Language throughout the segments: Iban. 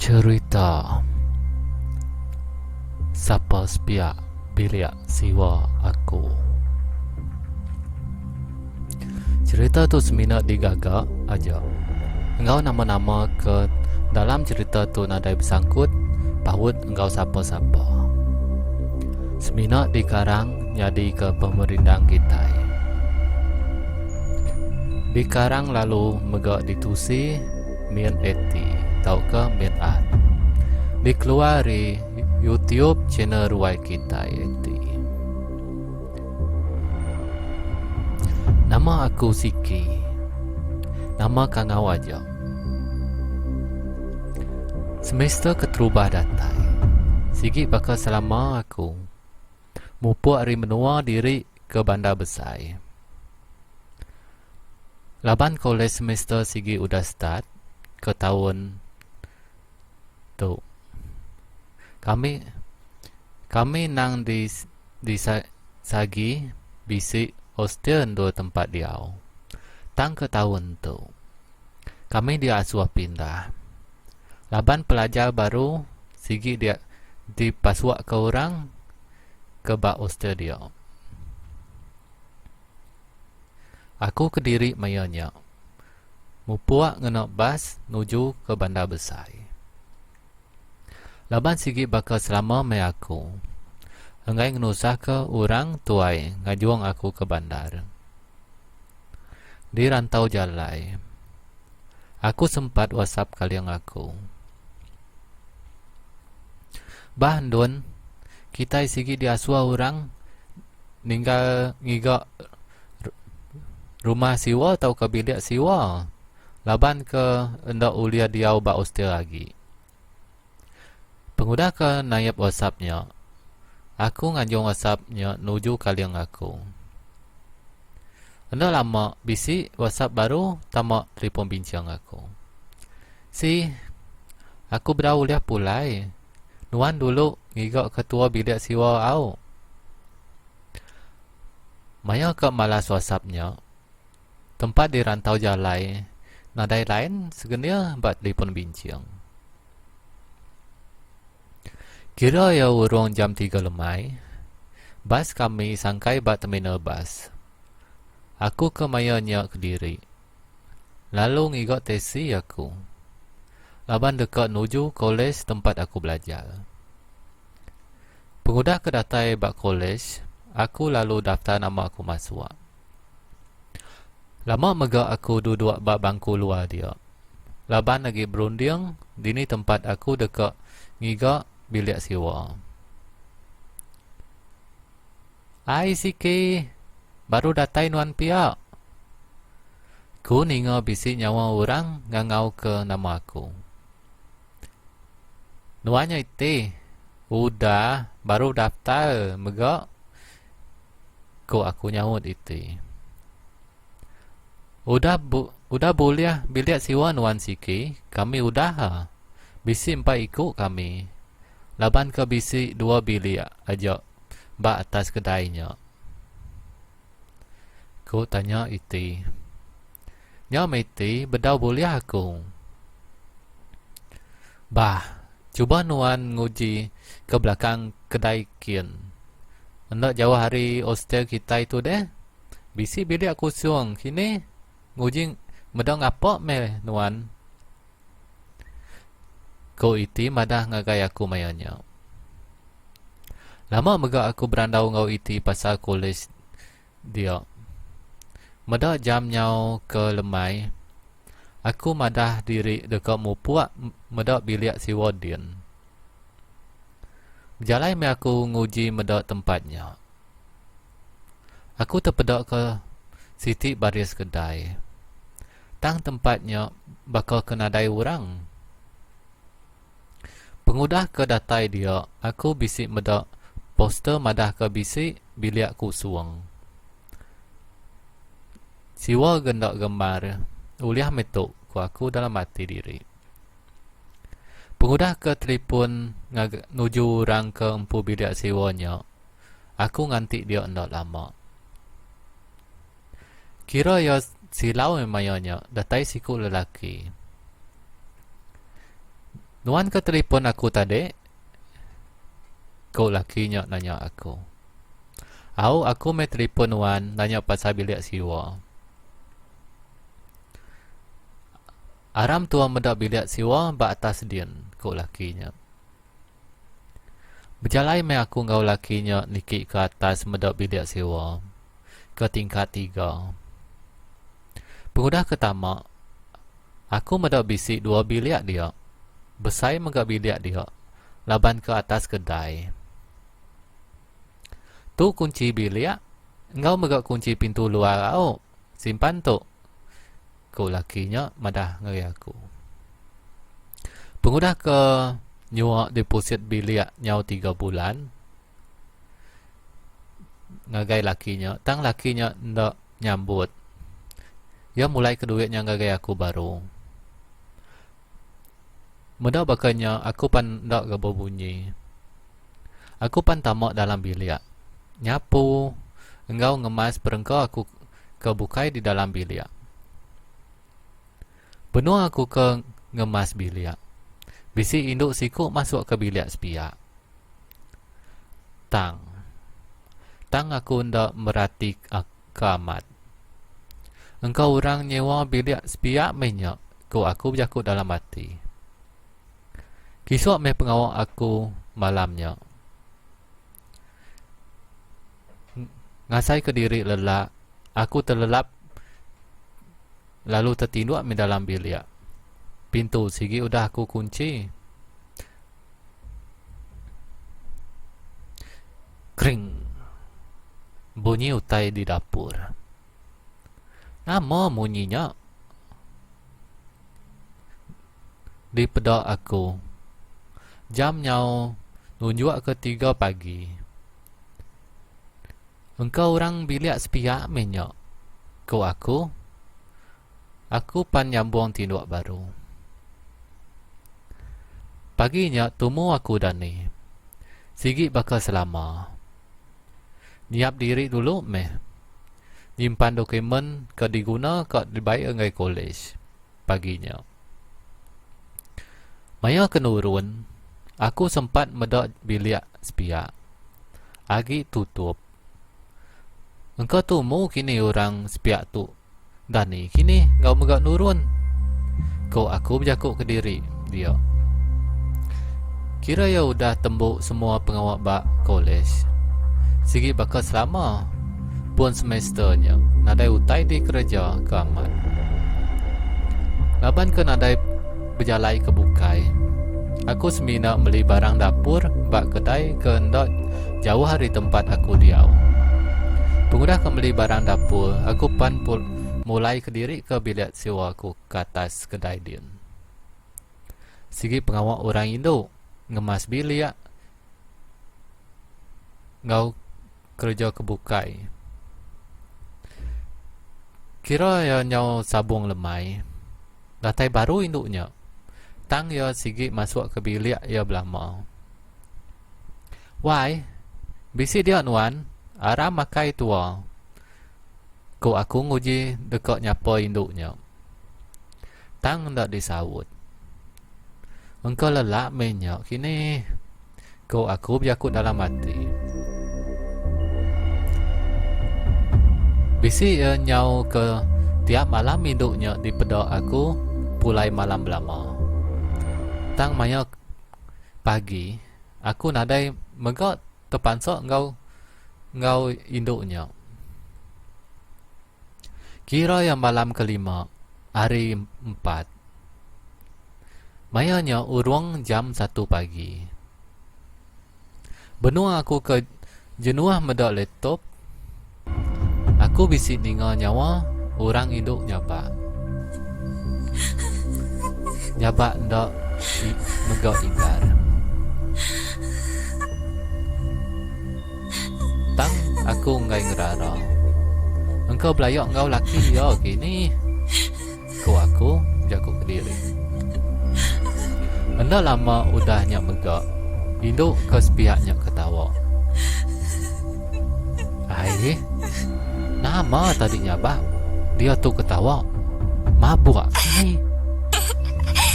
Cherita Sapa Sepiak Bilik Siwa Aku Cherita tu semina digaga aja enggau nama-nama ke dalam cherita tu nadai besangkut paut enggau sapa-sapa. Semina dikarang nyadika pemerindang kitai. Dikarang lalu mega ditusi Min Eti tauka Min Art. Dikeluar ari YouTube channel Ruai Kitai Eti. Nama aku Siki. Nama kangau aja. Semester keterubah datai. Sigi baka selama aku mupuk ari menua diri ke bandar besai. Laban kolej semester sigi udah start ke taun tu. Kami kami nang di di sagi bisi hostel endur tempat diau. Tang ke taun tu kami diasuh pindah. Laban pelajar baru sigi dia dipasukka orang ke ba hostel dia. Aku kediri maya nya. Mupuk ngena bas nuju ke bandar besai. Laban sigi baka selama meh aku. Enggai ngenusahka orang tuai ngajung aku ke bandar. Di rantau jalai, aku sempat whatsapp kaling aku. Bah endun, kitai sigi diasuh orang ninggal ngiga rumah siwa tauka bilik siwa laban ke enda ulih diau ba hostel agi. Pengudah ke naip WhatsApp nya, aku nganjung WhatsApp nya nuju kaling aku. Enda lama bisi WhatsApp baru tama telefon binching aku. Si, aku bedau ulih pulai. Nuan dulu ngiga ketua bilik siwa au. Maya ka malas WhatsApp nya, tempat di rantau jalai nadai line segenil ba telefon binching. Kira iya urung jam tiga lemai, bas kami sangkai ba terminal bas. Aku ke maya nya kediri lalu ngiga teksi aku laban deka nuju kolej tempat aku belajar. Pengudah ke datai ba kolej, aku lalu daftar nama aku masuk. Lama mega aku duduk ba bangku luar dia. Laban agi berunding dini tempat aku deka ngiga bilik siwa. Ai Siki, baru datai nuan pia? Ku ninga bisi nyawa orang ngangauka nama aku. Nuan nya iti udah baru daftar mega ku aku nyaut iti. Udah bu udah bulih bilik siwa nuan siki kami udah ha. Bisi empai iku kami laban ke bisi dua bilik aja ba atas kedai nya. Ku tanya iti. Nya meh iti bedau bulih aku. Bah, cuba nuan nguji ke belakang kedai kin. Enda jauh ari hostel kitai tu deh. Bisi bilik kusung kini nguji meda ngapa meh nuan. Ku iti madah ngagai aku maya nya. Lama mega aku berandau enggau iti pasal kolej dia. Meda jam nyau ke lemai, aku madah diri deka mupuk meda bilik siwa din. Bejalai meh aku nguji meda tempat nya. Aku tepeda ke siti baris kedai. Tang tempat nya baka ke nadai orang. Pengudah ke datai dia, aku bisi meda poster madahka bisi bilik kusung. Siwa ga enda gembar ulih meh tu, ku aku dalam ati diri. Pengudah ke telipun nuju orang ke empu bilik siwa nya, aku nganti dia enda lama. Kira iya silau meh maya nya datai siku lelaki. Nuan ke telipon aku tadi? Ku laki nya nanya aku. Au aku meh telipon nuan nanya pasal bilik siwa. Aram tua meda bilik siwa ba atas din, ku laki nya. Bejalai meh aku enggau laki nya niki ke atas meda bilik siwa ke tingkat tiga. Pengudah ke tama, aku meda bisi dua bilik dia. Besai mega bilik dia laban ke atas kedai. Tu kunchi bilik enggau mega kunchi pintu luar au. Simpan tu, ku laki nya madah ngagai aku. Pengudah ke nyua deposit bilik nyau tiga bulan ngagai laki nya tang laki nya enda nyambut. Iya mulaika duit nya ngagai aku baru. Meda baka nya aku pan enda ga bebunyi. Aku pan tama dalam bilik, nyapu enggau ngemas perengka aku ke bukai di dalam bilik. Benung aku ke ngemas bilik, bisi indu siku masuk ke bilik sepiak. Tang. Tang aku enda meratika amat. Engka orang nyewa bilik sepiak meh nya, ku aku bejaku dalam ati. Kisuk meh pengawa aku malam nya. Ngasaika diri lelak, aku telelap lalu tetinduk meh dalam bilik. Pintu sigi udah aku kunchi. Kring. Bunyi utai di dapur. Nama munyi nya? Dipeda aku. Jam nyau nunjukka tiga pagi. Engka orang bilik sepiak meh nya, ku aku. Aku pan nyambung tinduk baru. Pagi nya tumu aku dani. Sigi baka selama. Nyiap diri dulu meh. Nyimpan dokumen ke diguna ka dibai ngagai kolej pagi nya. Maya ke nurun, aku sempat meda bilik sepiak. Agi tutup. Engka tumu kini orang sepiak tu Dani kini enggau mega nurun, ko aku bejaku kediri dia. Kira iya udah tembu semua pengawa ba kolej. Sigi baka selama pun semester nya nadai utai dikereja ke amat. Laban ke nadai bejalai ke bukai, aku semina meli barang dapur ba kedai ke enda jauh ari tempat aku diau. Pengudah ke meli barang dapur, aku pan mulai kediri ke bilik siwa aku ke atas kedai din. Sigi pengawa orang indu ngemas bilik enggau kereja ke bukai. Kira iya nyau sabung lemai, datai baru indu nya. Tang iya sigi masuk ke bilik iya belama. Wai, bisi dia nuan, aram makai tua. Ku aku nguji deka nyapa indu nya. Tang enda disaut. Engka lelak meh nya kini, ku aku bejaku dalam ati. Bisi iya nyau ke tiap malam indu nya dipeda aku pulai malam belama. Tang maya Pagi, aku nadai mega tepansa enggau enggau indu nya. Kira iya malam kelima, hari empat. Maya nya urung jam satu pagi. Benung aku ke jenuh meda laptop, aku bisi ninga nyawa orang indu nyabak. Nyabak enda mega inggar. Tang aku enggai ngerara. Engka belaya enggau laki iya kini. Ku aku jaku kediri. Enda lama udah nya mega, indu ke sepiak nya ketawa. Aih, nama tadi nyabak dia tu ketawa. Mabuk kini.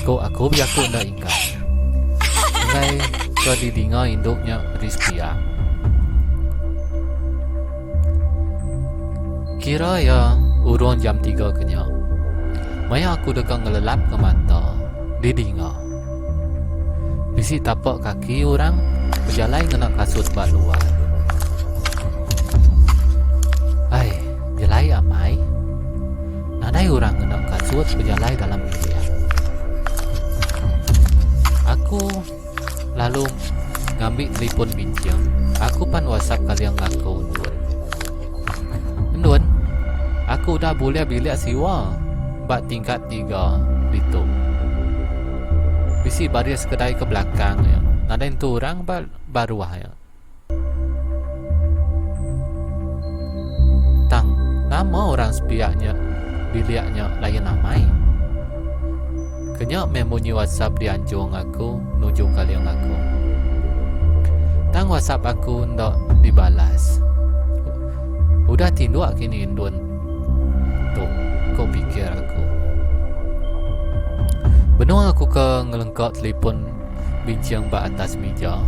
Ku aku bejaku enda inggar. enggai ke didinga indu nya ari sepiak. Kira iya urung jam tiga ke nya. Maya aku deka ngelelapka mata, didinga. Bisi tapak kaki orang bejalai ngena kasut ba luar. Ai, jelai amai. Nadai orang ngena kasut bejalai dalam bilik. Aku lalu ngambi telefon binching. Aku pan WhatsApp kaling aku Endun. Endun, aku udah bulih bilik siwa ba tingkat tiga ditu. Bisi baris kedai ke belakang iya. Nadai entu orang ba baruh iya. Tang, nama orang sepiak nya bilik nya lain amai? Kenya meh munyi WhatsApp dianjung aku nuju kaling aku. Tang WhatsApp aku enda dibalas. Udah tinduk kini Indun tu, ko pikir aku. Benung aku ke ngelengka telefon binching ba atas mija.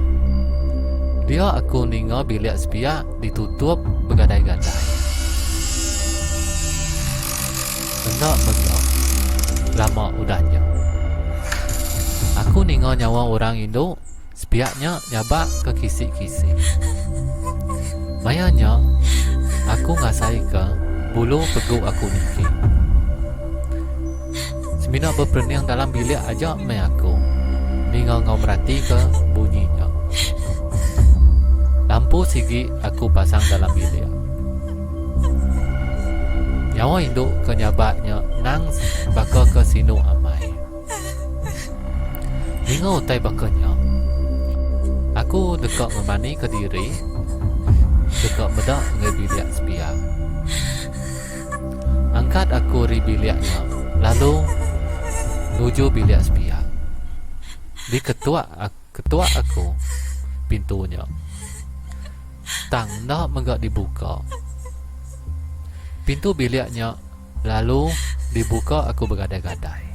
Dia aku ninga bilik sepiak ditutup begadai-gadai. Enda mega lama udah nya. Aku ninga nyawa orang indu sepiak nya nyabak ke kisi-kisi. Maya nya, aku ngasaika bulu pegu aku niki. Semina beperening dalam bilik aja meh aku ninga enggau meratika bunyi nya. Lampu sigi aku pasang dalam bilik. Nyawa indu ke nyabak nya nang baka ke sinu amai. Ninga utai baka nya, aku deka ngemanika diri deka meda ngagai bilik sepiak. Angkat aku ari bilik nya lalu nuju bilik sepiak. Diketuk ketuk aku pintu nya. Tang enda mega dibuka. Pintu bilik nya lalu dibuka aku begadai-gadai.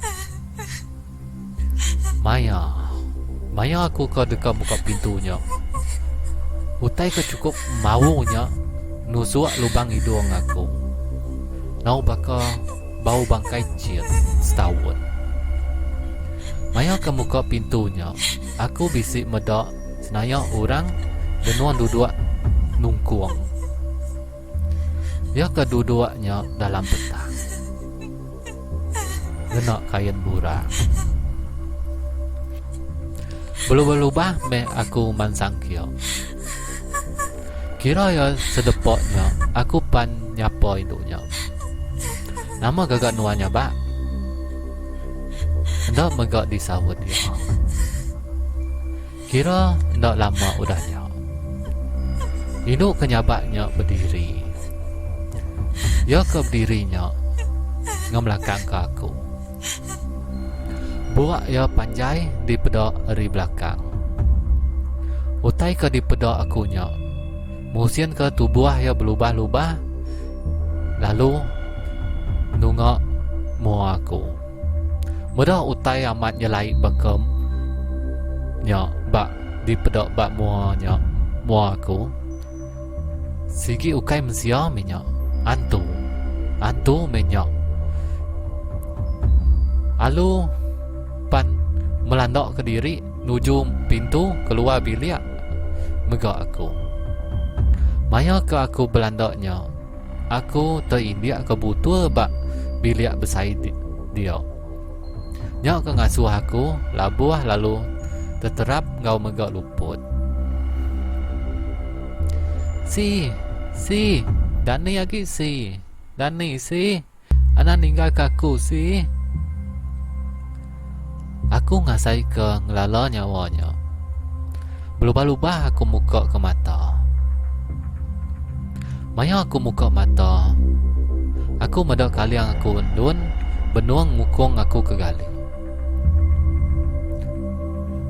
Maya maya aku ke deka muka pintu nya, utai ke chukup mau nya nusuk lubang idung aku. Nau baka bau bangkai chin setaun. Maya ke muka pintu nya, aku bisi meda senaya orang benung duduk nungkung. Iya ke duduk nya dalam petang. Ngena kain burak. Belubah-lubah meh aku mansang kia. Kira iya sedepa nya aku pan nyapa indu nya. Nama gaga nuan nya ba? Enda mega disaut iya. Kira enda lama udah nya. Indu ke nyabak nya bediri. Iya ke bediri nya ngemelakangka aku. Buk iya panjai dipeda ari belakang. Utai ke dipeda aku nya musinka tubuh iya belubah-lubah lalu nunga mua aku. Meda utai amat nyelai baka nya ba dipeda ba mua nya mua aku. Sigi ukai mensia meh nya. Antu. Antu meh nya. Alu pan melanda kediri nuju pintu keluar bilik mega aku. Maya ke aku belanda nya aku terindik ke butul ba bilik besai dia. Nya ke ngasuh aku labuh lalu teterap enggau mega luput. Si, si, dani agi si. Dani si, anang ninggalka aku si. Aku ngasaika ngelala nyawa nya. Belubah-lubah aku muka ke mata. Maya aku muka mata, aku meda kaling aku endun benung ngukung aku ke gali.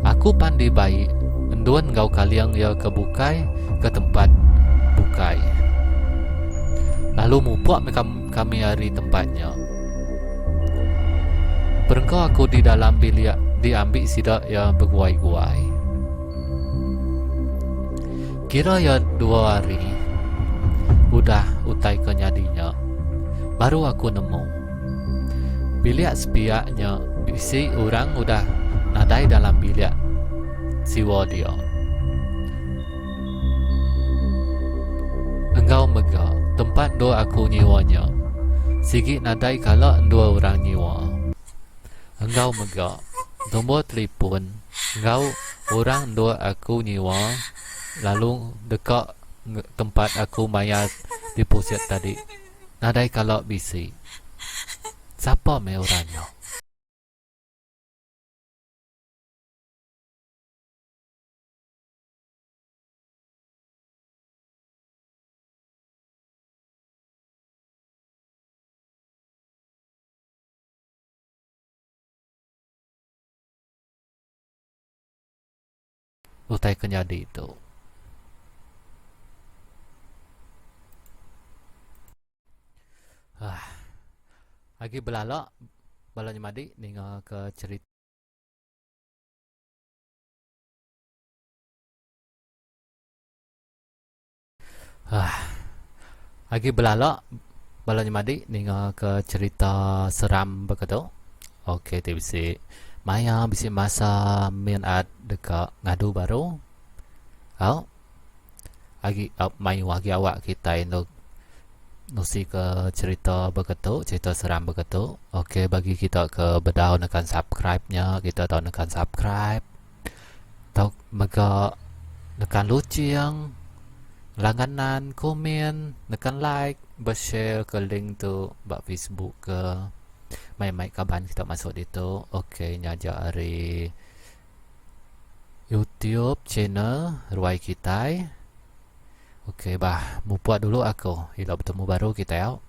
Aku pan dibai endun enggau kaling iya ke bukai ke tempat bukai. Lalu mupuk meh kami ari tempat nya. Perengka aku di dalam bilik diambi sida iya beguai-guai. Kira iya dua hari udah utai ke nyadi nya, baru aku nemu. Bilik sepiak nya bisi orang udah nadai dalam bilik siwa dia. Enggau mega tempat endur aku nyiwa nya sigi nadai kala endur orang nyiwa. Enggau mega nombor telefon enggau orang endur aku nyiwa lalu deka tempat aku mayar deposit tadi nadai kala bisi. Sapa meh orang nya? Utai ke nyadi tu. Ah. Agi belala bala nyemadi ninga ke cerita. Agi belala bala nyemadi ninga ke cerita seram baka tu. Ok ti bisi maya bisi masa min ad deka ngadu baru. Au agi mayuh agi awak kitai endo nusi ke cerita baka tu cerita seram baka tu. Ok bagi kita ke bedau nekan subscribe nya kita tau nekan subscribe. Tau mega nekan luching, langganan, komen, nekan like, beshare ke link tu ba Facebook ke mai mai kaban kita masuk ditu. Ok nya aja ari YouTube channel ruai kitai. Ok bah mupuk dulu aku ila betemu baru kitai au.